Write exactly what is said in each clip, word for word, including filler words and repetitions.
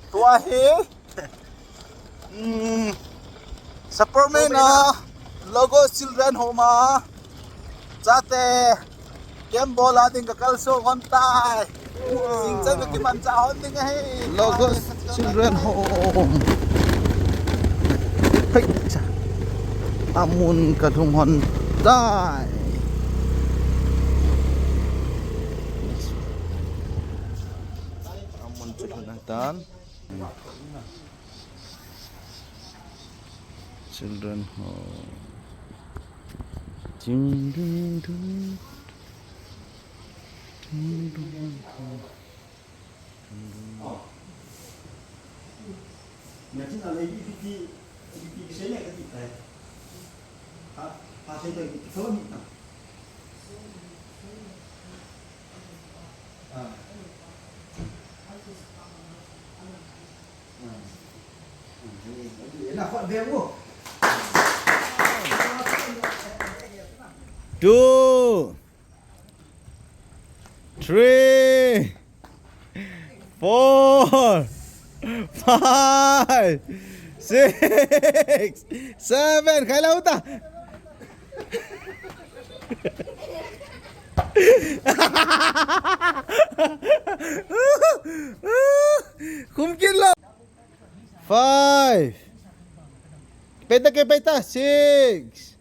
Tua hi, um, Sapormeina Logos Children Home a chate camp bol a ding ka kalsong hon tai. Singchang ka kimanchah hon ding ahi. Logos Children Home. Hei, cha. Amun ka lhung hon tai. Amun chu lhung hon tan. Children Home. Ding, ding, ding. Ding, ding, ding. Ding, ding. Two, three, four, five, six, seven. Khai lou ta. Khum kit lou. Five. Peta ke peta. Six.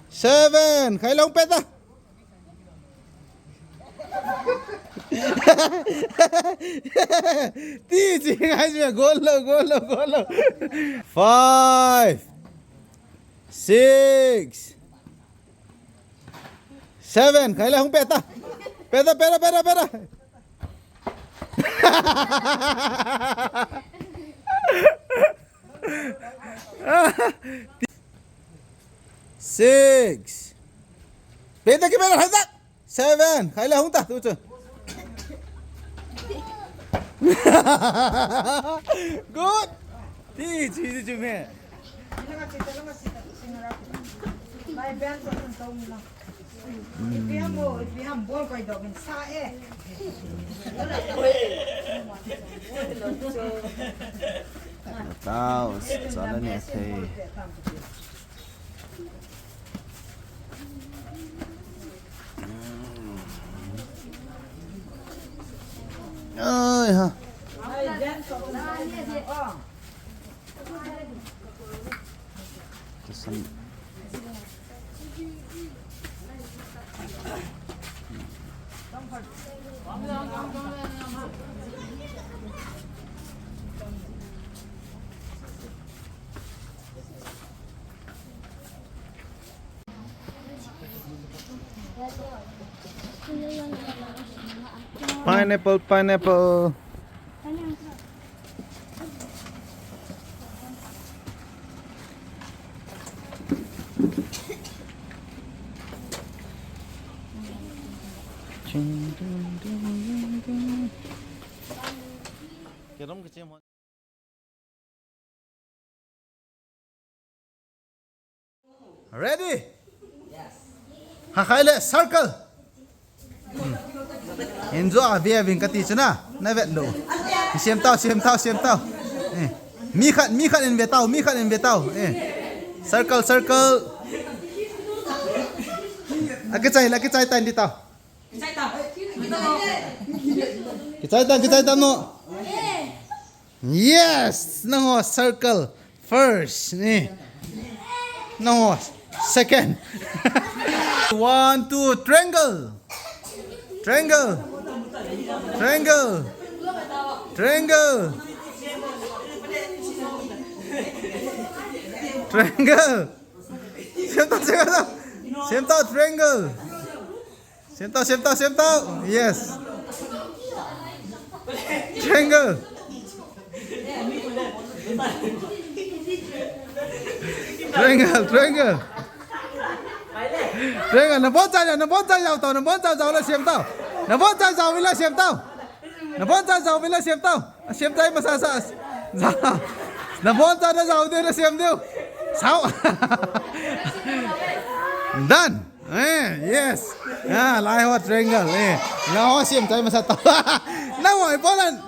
Seven. Khai lou peta. Ti chi ngai chi, gol lou, gol lou, gol lou. Five. Six. Seven. Khai lou, hung peta. Peta, peta, peta, peta. Six. Peta ke peta, hai tak. Seven. Khai lou, hung ta, tu chu. Good. Ti chi, ti chi me. Tao, sa la ne thei. Ai ha. Pineapple, pineapple. Ready? Yes. Ha, khai le, circle. Hmm. Enjoy a ve ving kati chu na, na vet lou. Siam tao, siam tao, siam tao. Eh. Mi khat, mi khat in ve tao, mi khat in ve tao. Eh. Circle, circle. A kichai, a kichai tan di tao. Kichai tan, kichai tan no. Yes! Nangho circle first, ni. Nangho second. One, two, triangle. Triangle. Triangle. Triangle. Triangle. Siam tao, siam tao. Siam tao, triangle. Siam tao, siam tao, siam tao. Yes. Triangle. Triangle, triangle. Triangle, nabonchai jao, nabonchai jao tao, nabonchai jao le siam tao. Nabonchai jao le siam tao. Nabonchai jao le siam tao. Siam chai masa sa. Nabonchai na jao diu, na siam diu. Sao. Done. Eh, yes. Ah, lai ho triangle. Eh, nangho siam chai masa tao. Nangho important.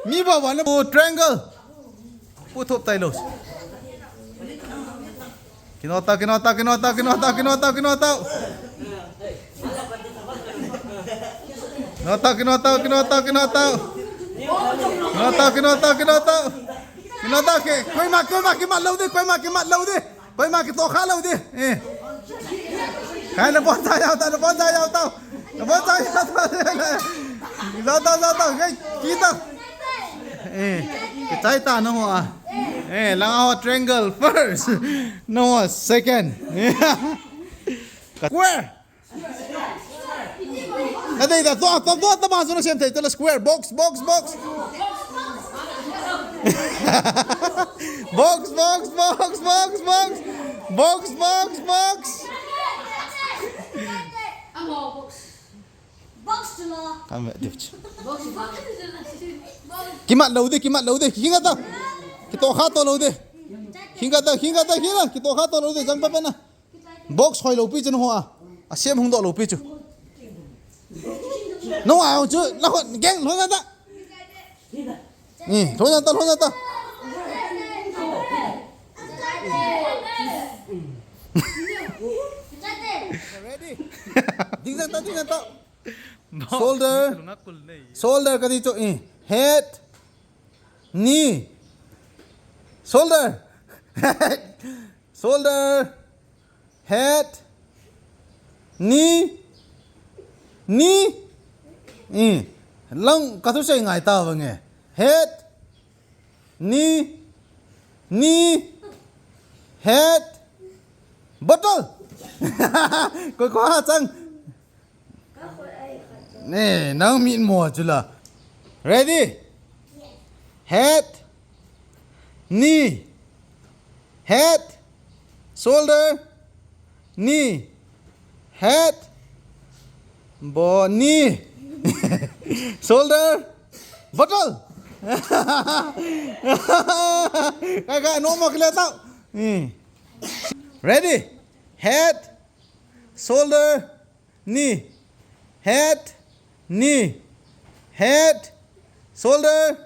Mi ba wan pu triangle. Pu thop tai lo. Kino tau, kino tau, kino tau, kino tau, kino tau, kino tau. Kino tau, kino tau, kino tau, kino tau. Kino tau, kino tau, kino tau. Kino tau ke. Koima, koima kimat lou ding, koima kimat lou ding. Koima kitoh kha lou ding. Eh. Kai na bon sa yau tau, na bon sa yau tau. Na bon sa yau tau. Yau tau, yau tau. Kai, kita. Eh. Kichai ta na ho a. Eh, lang ho triangle first. No, second. Square. Nadei da, to, to, to, to, ma, zona sem thei, tela square, box, box, box. Box, box, box, box, box. Box, box, box. Amo box. Box tu lo. Kame, dipch. Box, box. Kimat lou ding, kimat lou ding. Hinga ta. Kitoh kha to lou ding. Hinga ta, hinga ta, hinga. Kitoh kha to lou ding. Jang pa pa na. Box hoi lou pi chu na ho a. A sem hung doh lou pi chu. No a chu la ho geng lo na ta. Ni, lo na ta, lo na ta. Ready? Ding na ta, ding na ta. Shoulder. Shoulder ka ti chu, eh. Head. Knee. Shoulder. Shoulder. Head. Knee. Knee. Eh. Lang ka thusei ngai ta vang e. Head. Knee. Knee. Head. Bottle. Koi koi ha chang. Ne, nang mit mo chu la. Ready? Head. Knee. Head. Shoulder. Knee. Head. Bo, knee. Shoulder. Bottle. Kai, kai, no mo kile tau. Hmm. Ready? Head. Shoulder. Knee. Head. Knee. Head. Shoulder.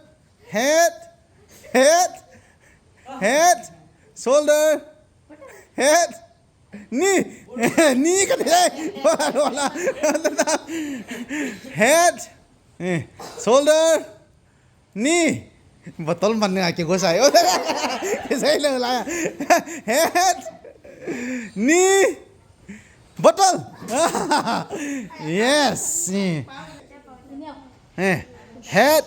Head. Head. Head. Shoulder. Head. Knee. Knee ka thei. Wala, wala. Head. Eh. Shoulder. Knee. Bottle man nga ke go sai. Ke sai lo la. Head. Knee. Bottle. Yes. Eh. Head.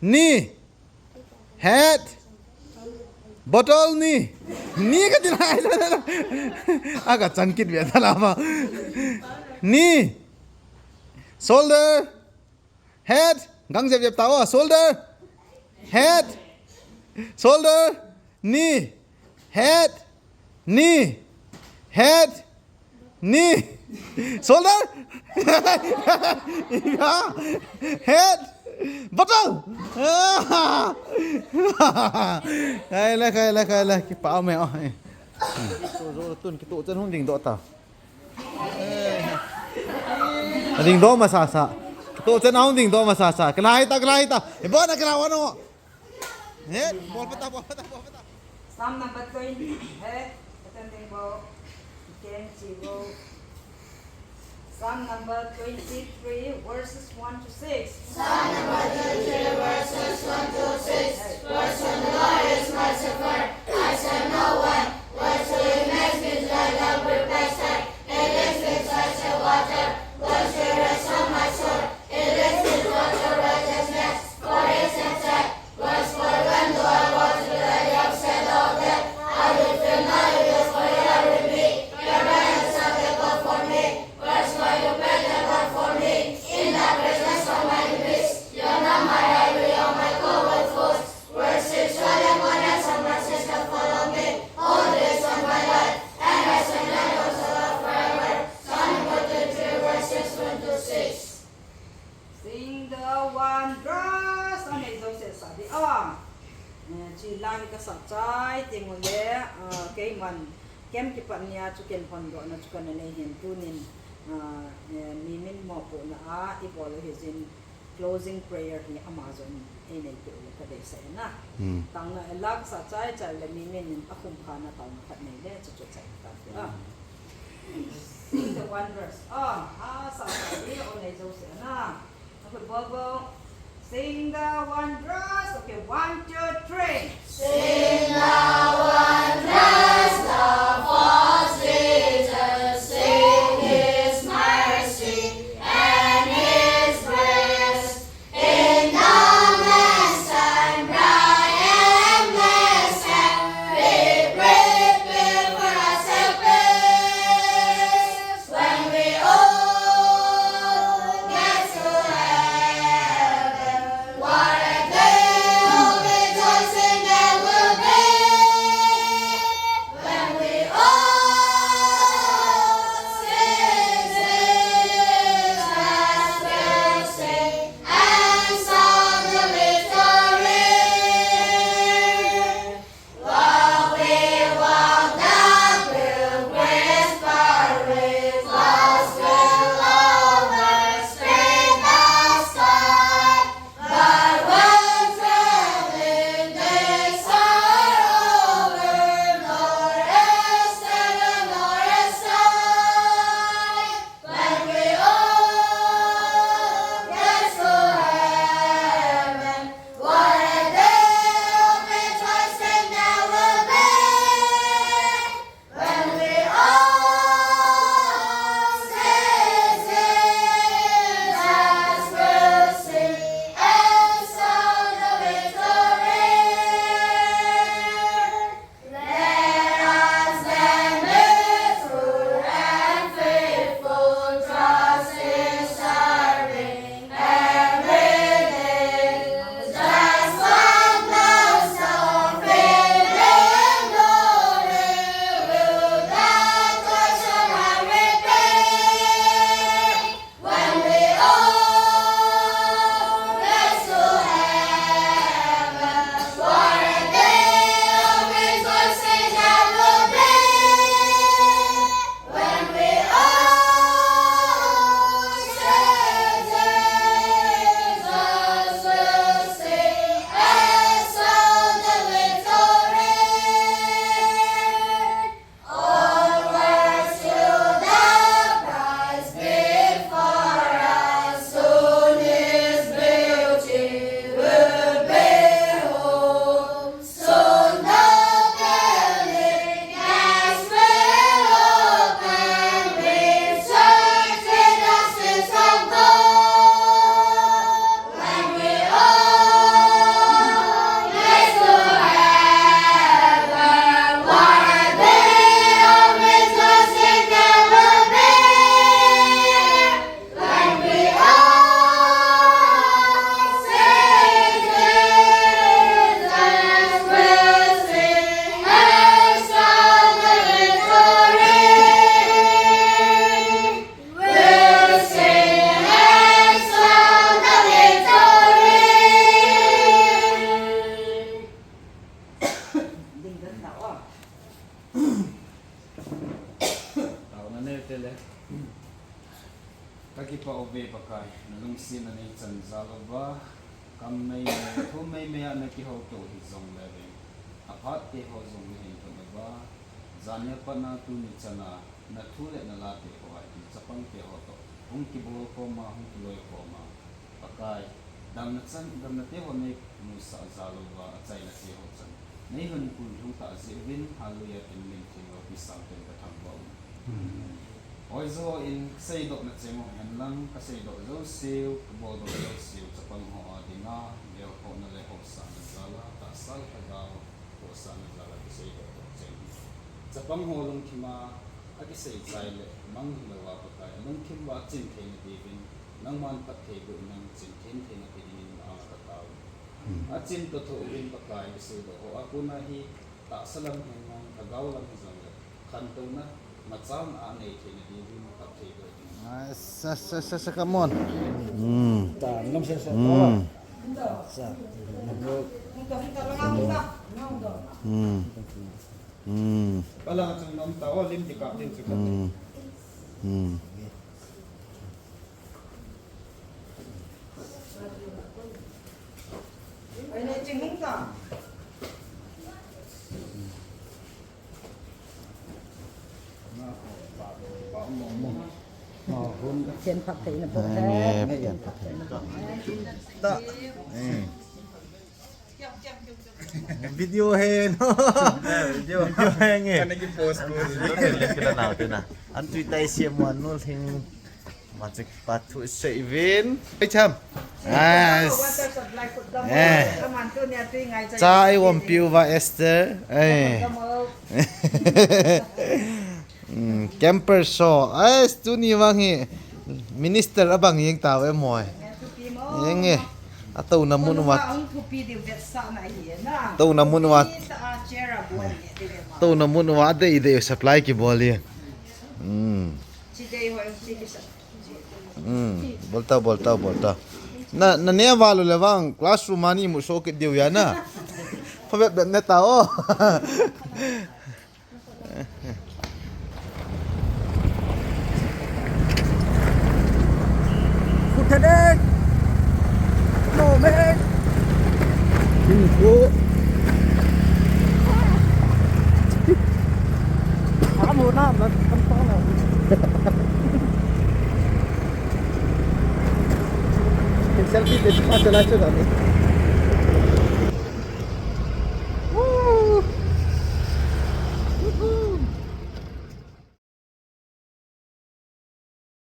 Knee. Head. Bottle, knee. Knee ka ti lai. Aga chang kit ve ta la ma. Knee. Shoulder. Head. Gang jep jep ta o. Shoulder. Head. Shoulder. Knee. Head. Knee. Head. Knee. Shoulder. Head. Bottle. Kai le, kai le, kai le. Kipa me o. Tun kitoh chan hung ding doh ta. Ding doh masa sa. Kitoh chan hung ding doh masa sa. Kalai ta, kalai ta. Ibo na kalai wano. He, bol pata, bol pata, bol pata. Psalm number twenty. He, attending bo. Ken si bo. Psalm number twenty-three, verses one to six. Psalm number twenty-three, verses one to six. Hey. Verse one, the Lord is my shepherd, I shall not want. Verse two, he makes me to lie down green pastures. He leads me beside still water. Verse three, rest on my soul. He leads me to paths of righteousness for his name's sake. Verse four, even though I walk through the valley of shadow of death, I will fear no evil, for you are with me. Your rod and your staff, they comfort me. Verse five, you prepare a table for me in the presence of my enemies. You anoint my head with oil, my cup overflows. Verse six, surely goodness and mercy shall follow me all the days of my life, and I shall dwell in the house of the Lord forever. Psalm number twenty-three, verses one to six. Sing the wondrous, anei jouse sa di a. Eh, chi la hi ka sa chai, ting u le, ah, keiman, kem kipat nia chu ken hon doh na chu ka na nei hin tunin, ah, eh, mi min mopohna a, i bol u hi jin, Closing prayer hi ama jong in einei peh u le kadeisah e na. Hmm. Taona e la kasah chai chai le mi min in akhum pha na taona khat nei le chuchu chai ta. Sing the wondrous. Ah, ah, sa sa ni o nei jo se na. Okay, Bobo. Sing the wondrous. Okay, one, two, three. Sing the wondrous of all Jesus, sing his mercy and his grace. In darkness and brightness, we pray for us, help us when we all get to heaven. What a day of rejoicing that will be when we all sing Jesus will sing and sound the victory. While we walk the pilgrim's path, with lost will overspread the sky. But when traveling days are over, nor is heaven nor is light, when we all get to heaven, what a day of rejoicing that will be. When we all sing, Jesus will sing and shout the victory. Let us then be true and faithful, trusting, serving, When we all say Jesus will sing and shout the victory. Onwards to the prize before us, soon his beauty will behold. Soon the pearly gates will open, we search in the streets of gold. When we all get to heaven, what a day of rejoicing there will be. When we all say, "Jesus will sing and shout the victory." We'll sing and shout the victory. Ding dan tao. Taona nei tele. Kakipah uve Pakai, nalungsetna neichan jal uva, kam meimei, thu meimei a nakihouto u hijongle ve, aphat teho jong nahin thot uva, janhi a pat a tuni chan a nathu le nalate ho a hi chapang teho toh hung kibol khom a, hung kiloi khom a, Pakai, damna chan, damna teho neimusah jal uva, achaina teho chan neilhun pui lhung tah jeh uvin, Hallelujah tin min theng loupi sangpen kathangvah uve. Amen. Hoijo in kaseidohna cheng u hen lang, kaseidoh jouseu, kaboldoh jouseu, chapang ho a dinga, gelkhohna le haosatna jal a, tahsa le lhagao haosatna jal a kiseidoh doh cheng hi, chapang ho lungthim a akisei chai le mang hilou a, Pakai, alungthim uva achin theina diuvin, nangman phatthei boh in, nang chin them theina pe dingin na a katao. Achin toh thoh uvin Pakai, kiseidoh ho a kona hi tahsa lam hihen lang, lhagao lam hijongle, khantouna, machalna a nei theina diuvin phatthei boh in. Ah, sa, sa, sa, sa, come on. Mm. Ta, ngam sa, sa, mm. Sa. Mm. Mm. Pala chung nom tao, lim ti kap din chu kap. Mm. Mm. Hung ta. Chen phat thei na po. Nge, chen phat thei. Ta. Eh. Video he, no? Video. Video he nge. Kana ki post ko. Kila na te na. An tui tai siam wan no thing. Ma chik pa thu sei vin. Ai cham. Yes. Eh. Cha ai wom piu va Esther. Eh. Mm, camper show. Ai, tuni vang hi minister abang jeng tave moi. Jeng e. Atouna mun uva. Touna mun uva. Touna mun uva dei dei supply kibol e. Hmm. Hmm. Bol tau, bol tau, bol tau. Na, na ne valu le vang classroom a ni mu so kit diu ya na. Phabep bep ne ta o. Kutene. No, man. Info. Kamu na, man. Selfie de pa chala chala ni.